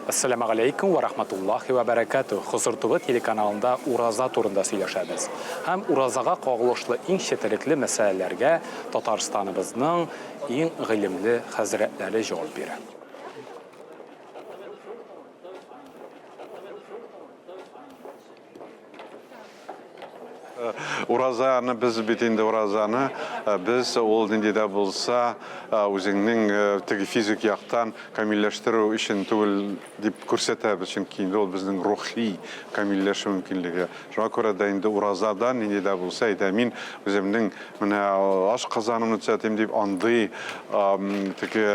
Әссәламегаләйкүм вә рахматуллахи вә бәрәкәтүһ! Хозур ТВ телеканалында ураза турында сөйләшәбез. Һәм уразага кагылышлы иң четерекле мәсьәләләргә Татарстаныбызның иң гыйлемле хәзрәтләре җавап бирә. Уразаны без бит инде уразаны без ул нинди дә булса үзеңнең теге физик яктан камилләштерү өчен түгел дип күрсәтәбез, чөнки инде ул безнең рухи камилләшү мөмкинлеге. Шуңа күрә дә инде уразадан нинди дә булса, әйдә мин үземнең менә ашказанымны төзәтим дип андый теге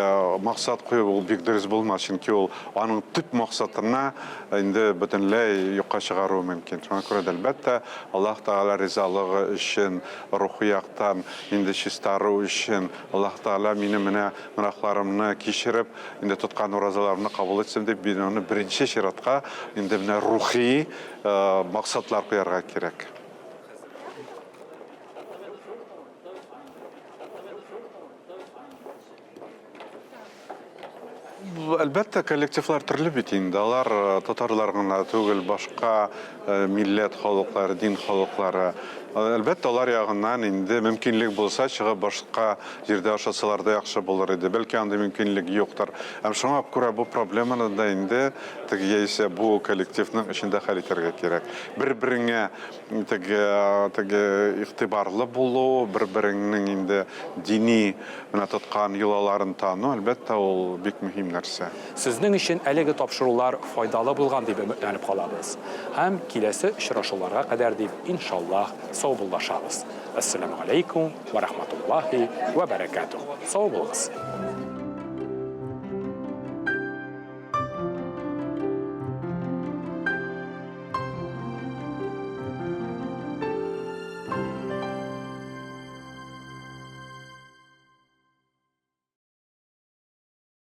максат кую ул бик дөрес булмас, чөнки ул аның төп максатына инде бөтенләй юкка чыгаруы мөмкин. Шуңа күрә дә, әлбәттә, Аллаһ Тәгалә ризалыгы өчен, рухи яктан инде чистару өчен, Аллаһ Тәгалә минем менә гөнаһларымны кичереп, инде тоткан уразаларымны кабул итсен дип, мин аны беренче чиратка инде менә рухи максатлар куярга кирәк. Әлбәттә, коллективлар төрле бит инде. Алар э, татарлар гына түгел, башка э, милләт халыклары, дин халыклары. Э, әлбәттә, алар ягыннан инде мөмкинлек булса, чыгып башка җирдә ашасалар да яхшы булыр иде. Бәлки андый мөмкинлек юктыр. Һәм шуңа күрә бу проблеманы да инде теге яисә бу коллективның эчендә хәл итәргә кирәк. Бер-береңә теге теге игътибарлы булу, бер-береңнең инде дини менә тоткан йолаларын тану, әлбәттә, ул бик мөһим нәрсә. Сезнең өчен әлеге тапшырулар файдалы булган дип өметләнеп калабыз. Һәм киләсе очрашуларга кадәр дип, иншаллаһ, саубуллашабыз. Әссәламү галәйкүм вә рахматуллаһи вә бәрәкәтүһ. Сау булыгыз!